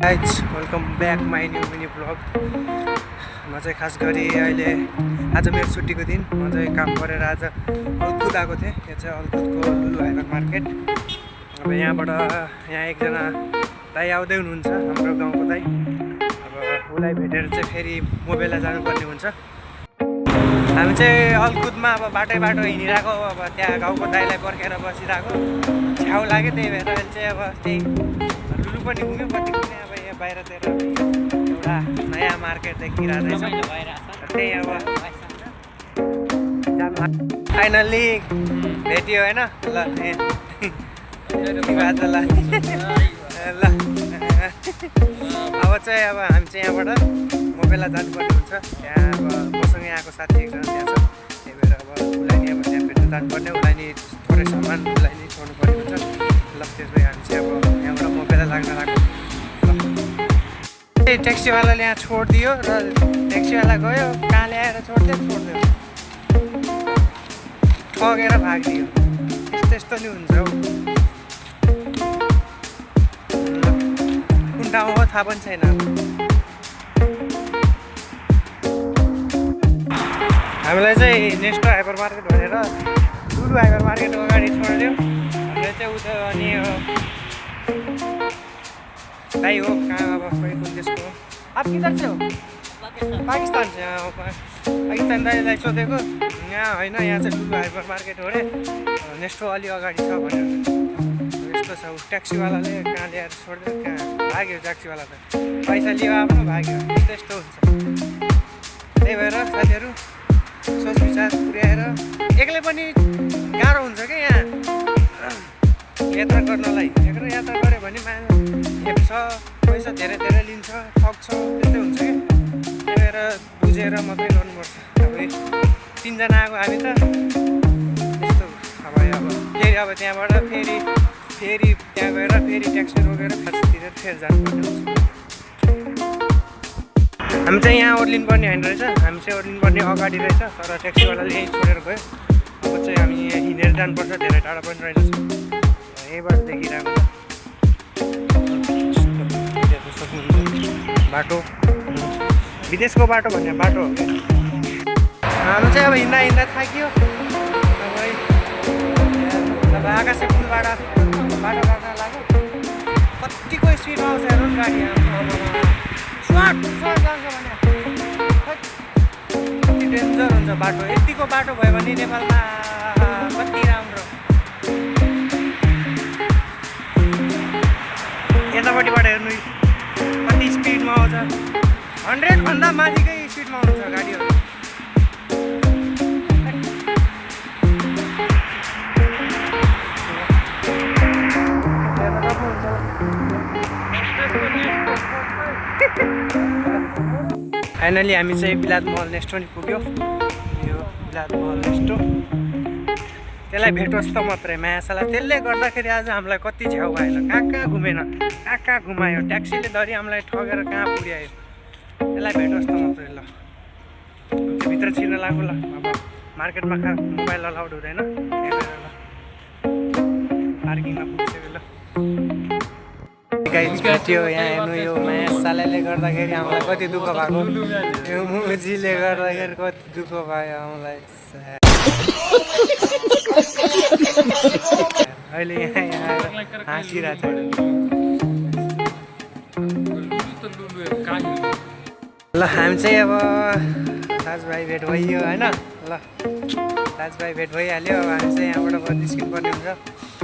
Guys welcome back my new mini blog. म चाहिँ खास गरी अहिले आज मेरो छुट्टीको दिन म चाहिँ काम गरेर आज अलकुद आएको थिएँ। यो चाहिँ अलकुदको लुलु हाइपर मार्केट। अब यहाँबाट यहाँ एकजना दाइ आउँदै हुनुहुन्छ, हाम्रो गाउँको दाइ। अब उसलाई भेटेर चाहिँ फेरि मोबाइललाई जानुपर्ने हुन्छ। हामी चाहिँ अलकुदमा अब बाटो हिँडिरहेको, अब त्यहाँ गाउँको दाइलाई पर्खेर बसिरहेको, छ्याउ लाग्यो। त्यही भएर अहिले चाहिँ अब त्यही लुलु पनि घुम्यो, कति घुम्यो। अब यहाँ बाहिरतिर एउटा नयाँ मार्केट देखिरहेको रहेछ, त्यही अब फाइनल्ली भेट्यो होइन। ल ल अब चाहिँ अब हामी चाहिँ यहाँबाट मोबाइललाई जानुपर्ने हुन्छ। त्यहाँ अब मसँगै आएको साथी एकजना त्यहाँ छ, त्यही भएर अब उसलाई नि अब त्यहाँ भेट्नु जानुपर्ने, उसलाई नि थोरै सामान उसलाई नि छोड्नुपर्ने हुन्छ। ल त्यसै हामी चाहिँ अब यहाँबाट मोबाइललाई लाग्न लाग्यो। ट्याक्सीवालाले यहाँ छोडिदियो र ट्याक्सीवाला गयो, कहाँ ल्याएर छोडिदियो ठगेर भागिदियो। यस्तो नि हुन्छ हौ। कुन ठाउँ हो थाहा पनि छैन। हामीलाई चाहिँ नेक्स्ट हाइपर मार्केट भनेर लुलु हाइपर मार्केटको अगाडि छोडिदियो। हामीले चाहिँ उता अनि दाइ हो कहाँ, अब खोइ कुन देशको हो। आप किधर से हो? पाकिस्तान से। पाकिस्तान दाइलाई सोधेको, यहाँ होइन यहाँ चाहिँ लुलु हाइपर मार्केट हो अरे, नेक्स्टो अलि अगाडि छ भनेर। यस्तो छ, ट्याक्सीवालाले कहाँ ल्याएर छोडिदियो, कहाँ भाग्यो ट्याक्सीवाला त, पैसा लियो आफ्नो भाग्यो। यस्तो हुन्छ। त्यही भएर साथीहरू सोच विचार पुर्याएर एक्लै पनि गाह्रो हुन्छ क्या यहाँ यात्रा गर्नलाई। एक्लै यात्रा गऱ्यो भने हेप्छ, पैसा धेरै लिन्छ, ठग्छ, त्यस्तै हुन्छ क्या। त्यही भएर बुझेर मात्रै गर्नुपर्छ। अब तिनजना आएको हामी त यस्तो। अब फेरि अब त्यहाँबाट फेरि त्यहाँ गएर फेरि ट्याक्सी रोकेर खासतिर फेरि जानुपर्ने हुन्छ। हामी चाहिँ यहाँ ओर्लिनुपर्ने होइन रहेछ, हामी चाहिँ ओर्लिनुपर्ने अगाडि रहेछ, तर ट्याक्सीवालाले यहीँ छोडेर गयो। अब चाहिँ हामी यहाँ हिँडेर जानुपर्छ, धेरै टाढा पनि रहेछ। यहीँबाट देखिरहेको छ बाटो, विदेशको बाटो भन्ने बाटो हो क्या। हामी चाहिँ अब हिँड्दा थाकियो। अब आकाशे पुलबाट बाटो काट्न लाग्यो। कतिको स्पिडमा आउँछ हेर्नु नि गाडी, सर्ट जान्छ भने कति डेन्जर हुन्छ बाटो। यतिको बाटो भयो भने नेपालमा कति राम्रो। यतापट्टिबाट हेर्नु कति स्पिडमा आउँछ, 100 भन्दा माथिकै स्पिडमा आउँछ गाडीहरू। फाइनली हामी चाहिँ बिलाद महल नेक्स्टो नि पुग्यो। यो बिलाद महल नेक्स्टो, त्यसलाई भेटोस् त मात्रै मायासाला। त्यसले गर्दाखेरि आज हामीलाई कति झ्याउ भएन, कहाँ घुमेन, कहाँ घुमायो। ट्याक्सीले धरि हामीलाई ठगेर कहाँ पुर्यायो। त्यसलाई भेटोस् त मात्रै। ल भित्र छिर्न लाग्यो। ल अब मार्केटमा मोबाइल अलाउड हुँदैन, त्यही भएर ल पार्किङमा पुगिसक्यो। ल गाइज भेट्यो यहाँ हेर्नु, यो मायासालाले गर्दाखेरि हामीलाई कति दुःख भएको, यो मुजीले गर्दाखेरि कति दुःख भयो हामीलाई। अहिले यहाँ हाँसिरहेको छ। ल हामी चाहिँ अब दाजुभाइ भेट भइयो होइन। ल दाजुभाइ भेट भइहाल्यो। अब हामी चाहिँ यहाँबाट निस्किनुपर्ने हुन्छ।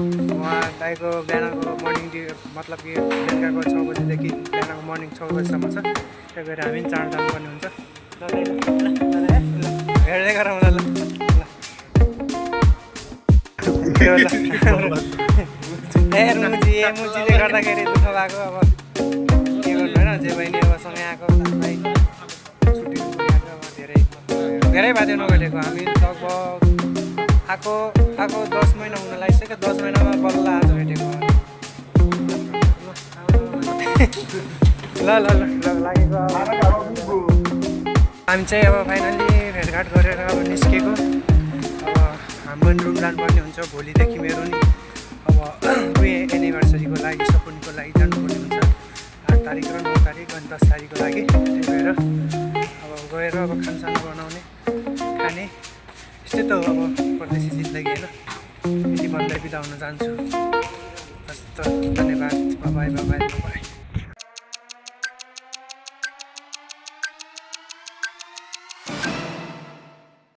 उहाँ दाइको बिहानको मर्निङ मतलब कि बेलुकाको 6 बजीदेखि बिहानको मर्निङ 6 बजीसम्म छ। त्यही भएर हामी चाँडो जानुपर्ने हुन्छ। ल हेर्दै गरौँ। ल मुजीले गर्दाखेरि दुःख भएको। अब के गर्नु होइन, जे बहिनी अब सँगै आएको दाजुभाइ छुट्टी धेरै बाध्य नगरेको। हामी लगभग आएको 10 महिना हुन लागिसक्यो। 10 महिनामा बल्ल आज भेटेको। ल लागेको। हामी चाहिँ अब फाइनल्ली भेटघाट गरेर अब निस्केको। अब हाम्रो रुम जानुपर्ने हुन्छ भोलिदेखि। मेरो नि अब एनिभर्सरीको लागि सपोर्टको लागि जानुपर्ने हुन्छ। 8 तारिक र 9 तारिक अनि 10 तारिकको लागि। त्यही भएर अब गएर अब खानासाना बनाउने खाने यस्तै त हो अब परदेशी जिन्दगी होइन। यति भन्दै बिदा हुन चाहन्छु। हस् त, धन्यवाद। By by by by.